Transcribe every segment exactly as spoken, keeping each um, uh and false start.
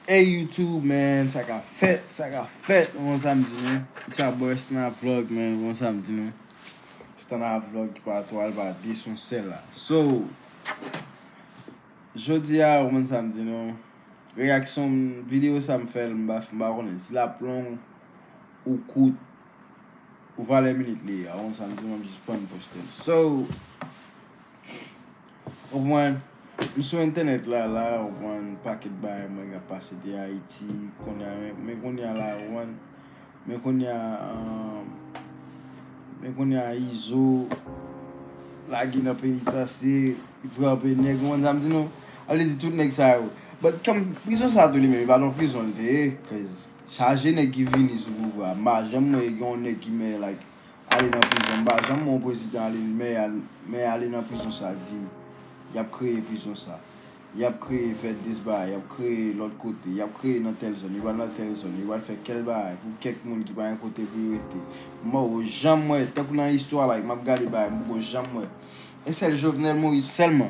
Hey YouTube, man, sa ka fèt, sa ka fèt, ou konn sa m di nou. It's your boy Stana Vlog, man, ou konn sa m di nou. Stana Vlog ki pa twa, l pa de, se yon sèl la. So, jodi a, ou konn sa m di nou. Reyaksyon m, videyo sa m fè l, m pa, m pa konnen si l ap long ou kout. Ou valè minit li a, ou konn sa m di nou, m jis pran poste l. So, ou konprann, m sou entènèt la, la, ou konprann, pakèt bagay mwen k ap pase de Ayiti, kounye a, men, men kounye a la, ou konprann, men kounye a, um, men kounye a Izo lage nan penitansye, li frape nèg, ou konprann sa m di nou? Ale di tout nèg sa yo. But kòm prizon sa tou li menm, li pa t yon prizon l te ye, cause chaje nèg ki vini sou pouvwa. M pa janm wè gen yon nèg ki mè, like, ale nan prizon. M pa janm wè yon prezidan ale, mè al-, mè ale nan prizon sa di y ap kreye prizon sa. Y ap kreye fè dis bagay, y ap kreye lòt kote, y ap kreye nan tèl zòn, yo pral nan tèl zòn, yo pral fè kèl bagay pou kèk moun ki pa gen kote pou yo rete. M poko janm wè, tankou nan istwa, like, m ap gade bagay, m poko janm wè. E sèl Jovenel Moïse sèlman.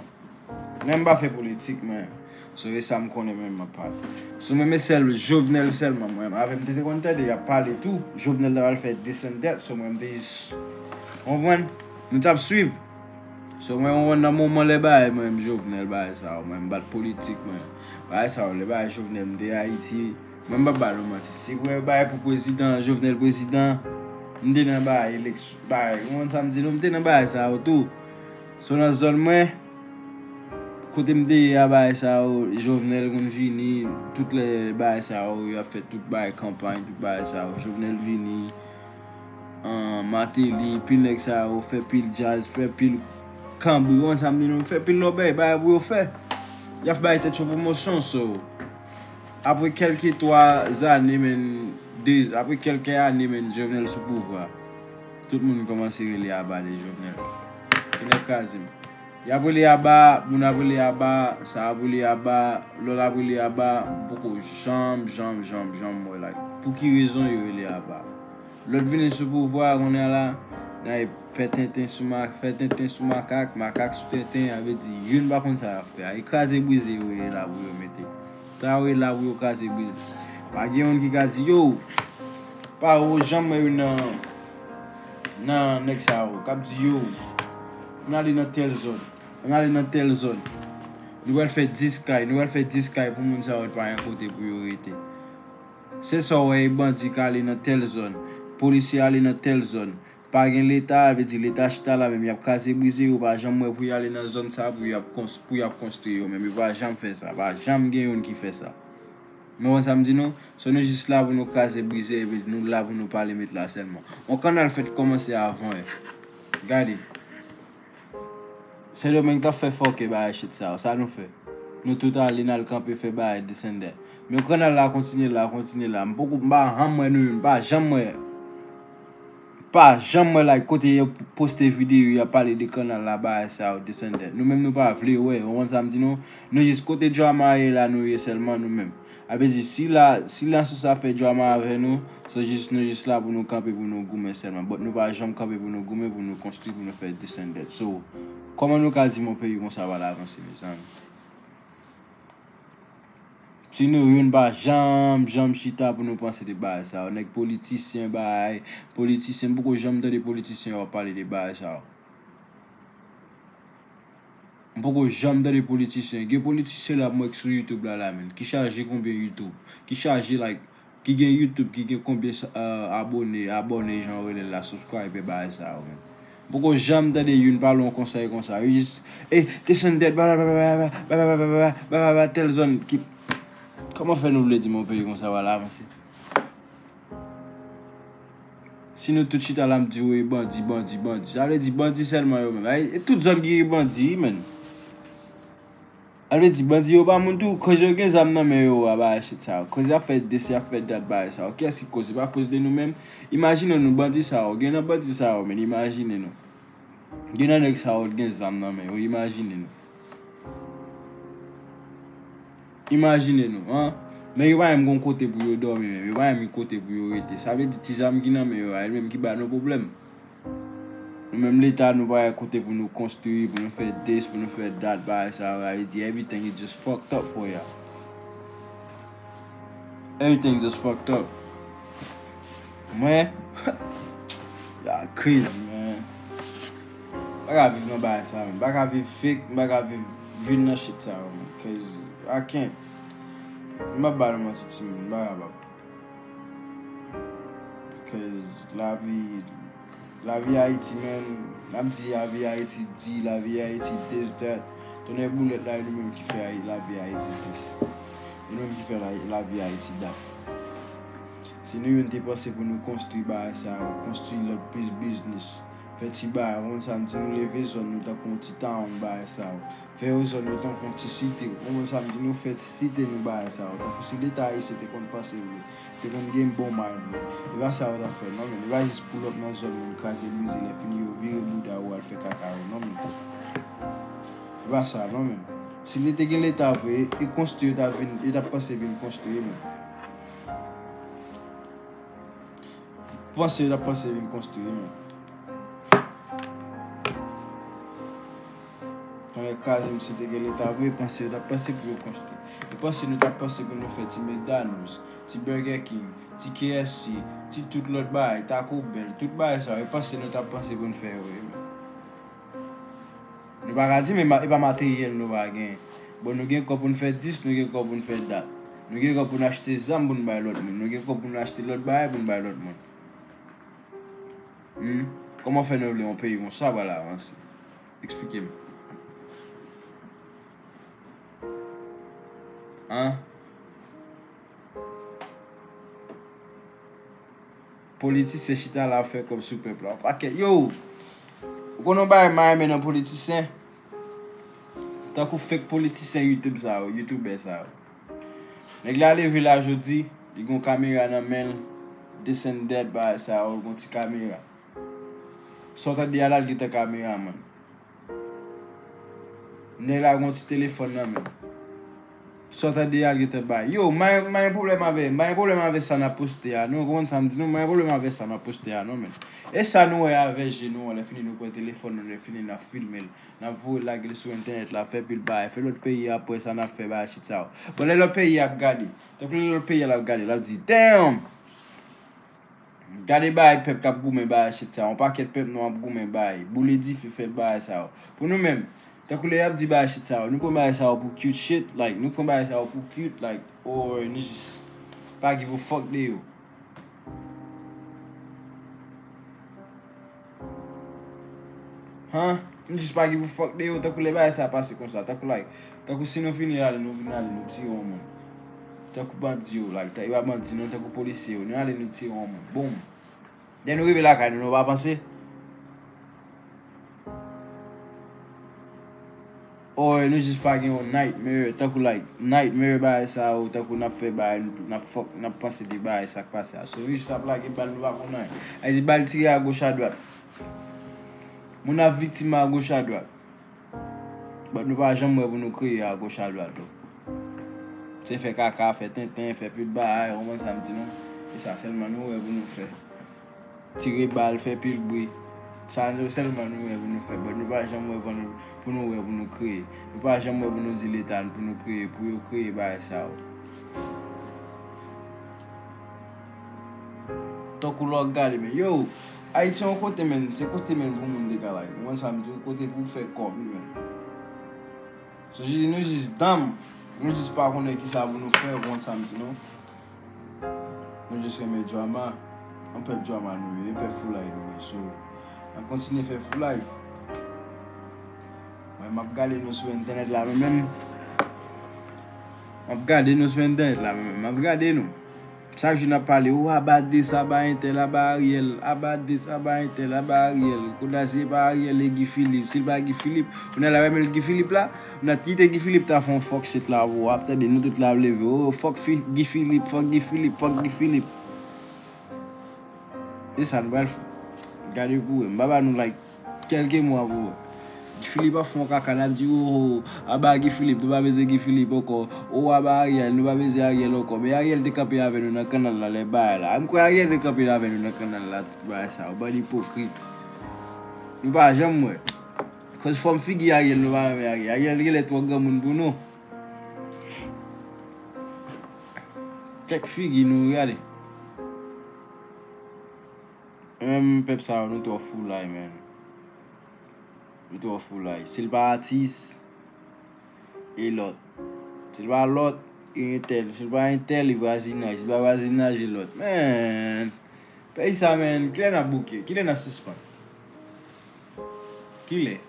Mwen m pa fè politik, mwen. So, e sa m konnen, mwen, m ap pale. So, mwen, men sèl Jovenel sèlman, mwen. Avè m te, te konn tande, y ap pale tou. Jovenel ta pral fè this and that. So, mwen, m te jis, konprann? Nou t ap swiv. So, mwen, mwen, nan moman lè bagay, mwen, m Jovenel, bagay sa yo, mwen, m bat politik, mwen. Bagay sa yo, lè bagay Jovenel, m te Ayiti. Mwen, m pa ba nou manti. Si vre bagay pou prezidan, Jovenel prezidan, m te nan bagay eleksyon, bagay, ou konn sa m di nou, m te nan bagay sa yo tou. So, nan zòn mwen, kote m te ye a, bagay sa yo, Jovenel konn vini, tout lè bagay sa yo, y ap fè tout bagay kanpay, tout bagay sa yo. Jovenel vini, an, Martelly, pil nèg sa yo, fè pil djaz, fè pil kanbri, ou konn sa m di nou, fè pil lòbèy, bagay pou yo fè. Y ap bay tèt yo pwomosyon, so. Apre kèlke twa ane, men, de, apre kèlke ane, men, Jovenel sou pouvwa, tout moun kòmanse rele aba de Jovenel. Ki nèg kraze m. Y ap rele aba, moun ap rele aba, sa ap rele aba, lòt ap rele aba, m poko janm, janm, janm, janm wè, like, pou ki rezon yo rele aba? Lòt vini sou pouvwa, kounye a la, n a fè tenten sou ma-, fè tenten sou makak, makak sou tenten, sa vle di, youn pa konn sa y ap fè a. E kraze brize yo ye la pou yo mete. Sa yo ye la pou yo kraze brize. Pa gen youn ki ka di, yo, pa ou janm wè youn nan, nan nèg sa yo, k ap di, yo, ann ale nan tèl zòn, ann ale nan tèl zòn. Nou pral fè dis kay, nou pral fè dis kay pou moun sa yo pa gen kote pou yo rete. Se sa w wè, e bandi k ale nan tèl zòn, polisye ale nan tèl zòn. Pa gen Leta, vle di Leta chita la menm, y ap kraze brize, yo pa janm wè pou y ale nan zòn sa pou y ap kons-, pou y ap konstwi yo menm. Yo pa janm fè sa, pa janm gen youn ki fè sa. Men w wè sa m di nou? So nou jis la pou nou kraze brize, epi nou la pou nou pale met la sèlman. Yon kannal fèt kòmanse avan yè. Gade. Sendomeng t ap fè fòkè bagay shit sa yo. Sa nou fè? Nou tout ale, n al kanpe fè bagay this and that. Men kannal la kontinye la, kontinye la. M poko, m pa janm wè nou youn, m pa janm wè. M pa janm wè, like, kote yo poste videyo, y ap pale de kannal la, bagay sa yo, this and that. Nou menm nou pa vle wè, ou konn sa m di nou? Nou jis kote drama ye la, nou ye sèlman nou menm. Sa vle di, si la, si la sou sa fè drama avè nou, se jis nou jis la pou nou kanpe pou nou goumen sèlman. But nou pa janm kanpe pou nou goumen, pou nou konstwi, pou nou fè this and that. So, kòman nou ka di mon peyi konsa pa al avanse, mezanmi? Si nou youn pa janm, janm chita pou nou panse de bagay sa yo. Nèg politisyen, bagay, politisyen, m poko janm tande politisyen yo ap pale de bagay sa yo. M poko janm tande politisyen. Gen politisyen la m wè k sou YouTube la, la menm, ki chaje konbyen YouTube, ki chaje, like, ki gen YouTube, ki gen konbyen, euh, abone, abone, jan yo rele l la, subscriber, bagay sa yo menm. M poko janm tande youn pale yon konsèy konsa. Yo jis, e, descended, bla, bla, tèl zòn ki, kòman fè nou vle di mon peyi konsa pa al avanse? Si nou tout chita la, m di, wi, bandi, bandi, bandi. Sa vle di bandi sèlman yo menm. Ay, e tout zòn ki gen bandi, wi, menn. Sa vle di bandi yo pa moun tou, koz yo gen zam nan men yo a, bagay shit sa yo. Koz y ap fè this, y ap fè that, bagay sa yo. Kiyès ki koz? Se pa koz de nou menm? Imajine nou, bandi sa yo. Gen nan bandi sa yo, menn, imajine nou. Gen nan nèg sa yo t gen zam nan men yo, imajine nou. Imajine nou, an. Men yo pa menm gon kote pou yo dòmi menm, yo pa menm gen kote pou yo rete. Sa vle di ti zam ki nan men yo a, li menm ki ba nou pwoblèm. Nou menm Leta, nou pa gen kote pou nou konstwi, pou nou fè this, pou nou fè that, bagay sa yo, sa vle di everything is just fucked up for y'all. Everything just fucked up. Mwen, y'all crazy, man. M pa ka viv nan bagay sa, man. M pa ka viv fake, m pa ka viv, viv nan shit sa, man. Cause I can't. M pa ba nou manti, timoun, m pa kapab. Cause lavi, lavi Ayiti, man, n ap di lavi Ayiti di, lavi Ayiti this, that. Tonnè boulèt la, e nou menm ki fè Ayi-, lavi Ayiti this. E nou menm ki fè la, lavi Ayiti that. Si nou youn te panse pou nou konstwi bagay sa yo, konstwi lòt plis biznis, fè ti bagay, ou konn sa m di, nou leve zòn nou tankou yon ti town bagay sa yo. Fè yo zòn yo tankou yon ti site, ou konn sa m di, nou fè ti site nou bagay sa yo. Tankou si Leta ayisyen te konn panse vre, te konn gen bon mind vre. E pa sa yo t ap fè non, men e pa jis pull up nan zòn moun, kraze brize, lè fini yo vire bouda yo al fè kaka yo non, men e pa sa non, men si li te gen Leta vre, e konstwi yo t ap vin, yo t ap panse vin konstwi, men panse yo t ap panse vin konstwi, men. Tonnè kraze m, si te gen Leta vre, panse yo t ap panse pou yo konstwi. E panse nou t ap panse pou nou fè ti McDonald's, ti Burger King, ti K F C, ti tout lòt bagay, Taco Bell, tout bagay sa yo, e panse nou t ap panse pou n fè yo, wi, men. Nou pa ka di, men ma-, e pa materyèl nou pa gen. Bon, nou gen kòb pou n fè this, nou gen kòb pou n fè that. Nou gen kòb pou n achte zam pou n bay lòt moun. Nou gen kòb pou n achte lòt bagay pou n bay lòt moun. Hmm? Kòman fè nou vle yon peyi konsa pral avanse? Eksplike m. An? Politisyen chita la ap fè kòb sou pèp la. Yon pakèt. Yo! Ou konn yon bagay m pa renmen nan politisyen? Tankou fake politisyen YouTube sa yo, youtubè sa yo. Nèg la leve la jodi, li gon kamera nan men l, this and that, bagay sa yo, gon ti kamera. Sa w tande a la, l gentan kameramann. Nèg la gon ti telefòn nan men l. Sa w tande a, l gentan bay. Yo, m pa gen, m pa gen pwoblèm avè, m pa gen pwoblèm avè sa n ap poste a, non. Ou konprann sa m di nou? M pa gen pwoblèm avè sa n ap poste a, non, men. E sa nou wè avè je nou an, lè fini nou pran telefòn nou, lè fini n ap filme l. N ap voye lage l sou entènèt la, fè pil bagay, fè lòt peyi ap wè sa n ap fè bagay shit sa yo. Bon, lè lòt peyi ap gade, tankou lè lòt peyi a l ap gade, l ap di, damn! Gade bagay pèp k ap goumen bagay shit sa yo, yon pakèt pèp nwa ap goumen bagay, boule dife fè bagay sa yo. Pou nou menm, tankou lè y ap di bagay shit sa yo, nou pran bagay sa yo pou cute shit, like, nou pran bagay sa yo pou cute, like, or nou jis pa give a fuck de yo. Han? Nou jis pa give a fuck de yo, tankou lè bagay sa pase konsa, tankou like, tankou si nou fini ale, nou vin ale, nou tiye yon moun. Tankou bandi yo, like, ta-, e pa bandi non, tankou polisye yo, nou ale, nou tiye yon moun. Boum! Lè nou rive lakay nou, nou pa panse? Or, nou jis pa gen yon nightmare, tankou like, nightmare bagay sa yo, tankou n ap fè bagay, n ap fuck, n ap panse de bagay sa k pase a. So, nou jis ap lage bal, nou pa konn anyen. Sa vle di bal tire a goch a dwat. Moun ap viktim a goch a dwat. But nou pa janm wè pou nou kriye a goch a dwat, though. Se fè kaka, fè tenten, fè pil bagay, ou konprann sa m di nou? Se sa sèlman nou wè pou nou fè. Tire bal, fè pil bri. Sa nou sèlman nou wè pou nou fè, but nou pa janm wè pou nou, pou nou wè pou nou kriye. Nou pa janm wè pou nou di Leta n pou nou kriye, pou yo kriye bagay sa yo. Tankou lè w ap gade, men, yo, Ayiti se yon kote, men, se kote, men, pou moun te ka like. Ou konn sa m di w, kote pou w fè kòb, wi, men. So, jis, nou jis danm, nou jis pa konnen kisa pou nou fè, ou konn sa m di nou. Nou jis renmen drama. Yon pèp drama nou ye, pèp foulay nou ye. So, n ap kontinye fè foulay. Mwen, m ap gade nou sou entènèt la, mwen menm. M ap gade nou sou entènèt la, mwen menm. M ap gade nou. Chak jou n ap pale, o, aba this, aba entèl, aba Ariel, aba this, aba entèl, aba Ariel. Kounye a si e pa Ariel, e Guy Philippe. Si l pa Guy Philippe, kounye a la, w menm Guy Philippe la, n ap kite Guy Philippe ta fè yon fuck shit la pou w ap tande nou tout la ap leve. O, fuck Fi-, Guy Philippe, fuck Guy Philippe, fuck Guy Philippe. E sa nou pral fè. Gade pou wè. M pa ba nou like. Kèlke mwa pou wè. Guy Philippe ap fè yon kaka, n ap di, o, aba Guy Philippe, nou pa bezwen Guy Philippe ankò. O, aba Ariel, nou pa bezwen Ariel ankò. Men Ariel te kanpe avè nou nan kannal la, lè bagay la. M kwè Ariel te kanpe avè nou nan kannal la, tout bagay sa yo. Bann ipokrit. Nou pa janm wè. Cause fòm figi Ariel, nou pa renmen Ariel. Ariel genlè twò granmoun pou nou. Kèk figi nou, gade. Menm pèp sa yo, nou twò foulay, man. Nou twò foulay. Si l pa atis, e lòt. Si l pa lòt, e entèl. Si l pa entèl, e vwazinaj. Si l pa vwazinaj, e lòt. Man, peyi sa, man, kilè n ap bouke? Kilè n ap sispann? Kilè?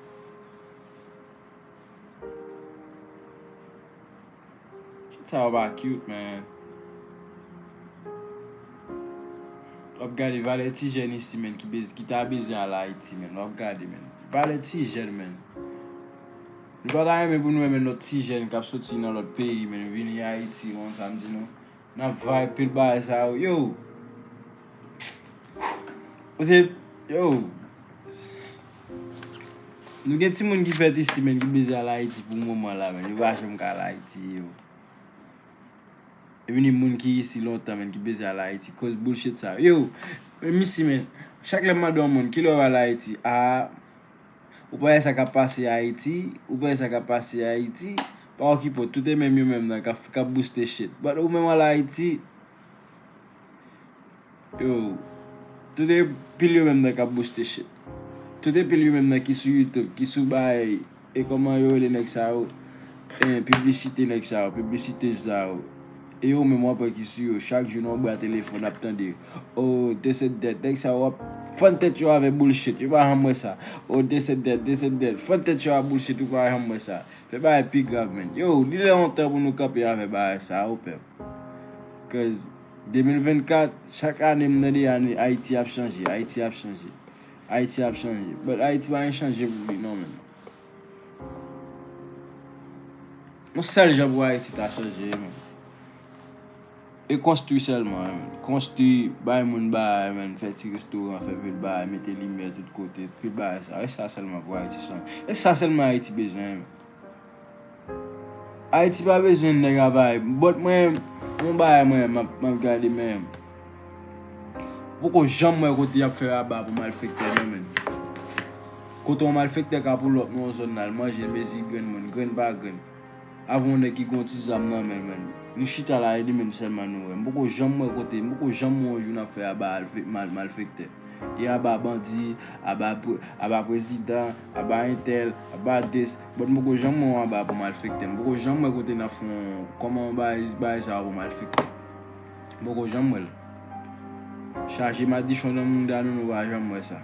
Shit sa yo pa cute, man. W ap gade valè ti jèn isi, man, ki bez-, ki ta bezwen al Ayiti, man. W ap gade, man. Valè ti jèn, man. Nou pa ta renmen pou nou renmen lòt ti jèn k ap soti nan lòt peyi, man, vini Ayiti, konn sa m di nou. N ap vibe pil bagay sa yo. Yo! Paske, yo! Nou gen timoun ki fèt isi, man, ki bezwen al Ayiti pou moman la, man. Yo pa janm ka al Ayiti, yo. E vini moun ki isi lontan, man, ki bezwen al Ayiti. Koz bullshit sa yo. Yo! Men isi, man. Chak lè m mande yon moun, kilè w al Ayiti? A, ou pa wè sa k ap pase Ayiti? Ou pa wè sa k ap pase Ayiti? Pa okipe w, tout e menm yo menm nan k ap, k ap booste shit. But ou menm al Ayiti, yo, tout e pil yo menm nan k ap booste shit. Tout e pil yo menm nan ki sou YouTube, ki sou bay, e kòman yo rele nèg sa yo? E, piblisite nèg sa yo, piblisitez sa yo. E yo menm w ap wè ki sou yo, chak jou nan yon bra telefòn ap tande, oh, this and that, nèg sa yo ap fann tèt yo avè bullshit, yo pa janm wè sa. Oh, this and that, this and that, fann tèt yo a bullshit, ou pa janm wè sa. Fè bagay pi grav, man. Yo, li lè yon tan pou nou kanpe avè bagay sa yo, pèp. Cause de mil vennkat, chak ane m tande ane, Ayiti ap chanje, Ayiti ap chanje, Ayiti ap chanje. But Ayiti pa gen chanje pou li, non, man. Yon sèl jan pou Ayiti ta chanje, man. E konstwi sèlman, man. Konstwi, bay moun bagay, man. Fè ti restoran, fè pil bagay, mete limyè tout kote, pil bagay sa. E sa sèlman pou Ayiti chanje. E sa sèlman Ayiti bezwen, man. Ayiti pa bezwen nèg avay. But mwen, yon bagay mwen, m ap, m ap gade, men poko janm wè kote y ap fè aba pou malfektè, non, men. Kote yon malfektè ka pull up nan yon zòn nan, al manje, mezi grenn moun, grenn pa grenn. Avè yon nèg ki gen yon ti zam nan men l, men. Nou chita la, e li menm sèlman nou wè. M poko janm wè kote, m poko janm wè yon jou n ap fè aba al fe-, mal-, malfektè. E aba bandi, aba pre-, aba prezidan, aba entèl, aba this. But m poko janm wè yon aba pou malfektè. M poko janm wè kote n ap fè yon, kòman yon bagay, bagay sa yo pou malfektè. M poko janm wè l. Chaje madichon nan mouda nou, nou pa janm wè sa.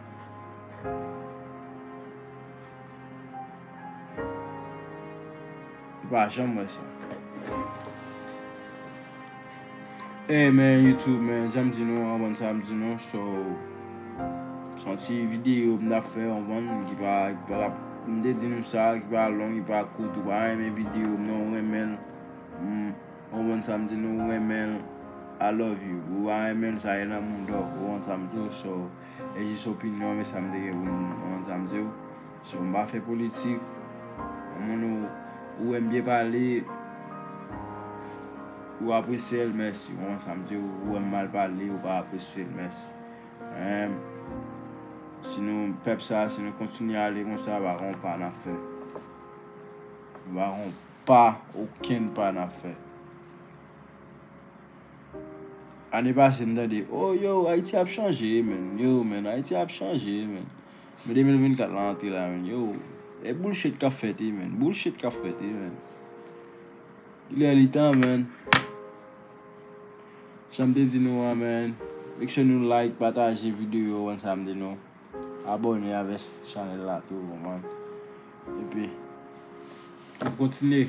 Ou pa janm wè sa. Hey, man, YouTube, man, jan m di nou, w konprann sa m di nou. So, se yon ti videyo m t ap fè, w konprann, ki pa, ki pa t ap, m te di nou sa, ki pa long, ki pa kout, ou pa renmen videyo m, non, ou renmen l. Mm, w konprann sa m di nou, ou renmen l, I love you. Ou pa renmen l, sa e nan mouda w, ou konprann sa m di w. So, e jis opinyon, men sa m te gen pou m, w konprann sa m di w. So, m pa fè politik. Yon moun ou, ou wè m byen pale, ou apresye l, mèsi. Ou konprann sa m di w, ou wè m mal pale, ou pa apresye l, mèsi. Em, si nou, pèp sa, si nou kontinye ale konsa, pa gen yon pa n ap fè. Pa gen yon pa, okenn pa n ap fè. Ane pase, m tande, oh, yo, Ayiti ap chanje, man. Yo, man, Ayiti ap chanje, man. Men de mil vennkat la antre la, man. Yo, e bullshit k ap fèt, wi, man. Bullshit k ap fèt, wi, man. Li lè li tan, man. Jan m te di nou an, man. Make sure nou like, pataje videyo an, sa m di nou. Abòne avè chanèl la tou, man. Epi, n ap kontinye.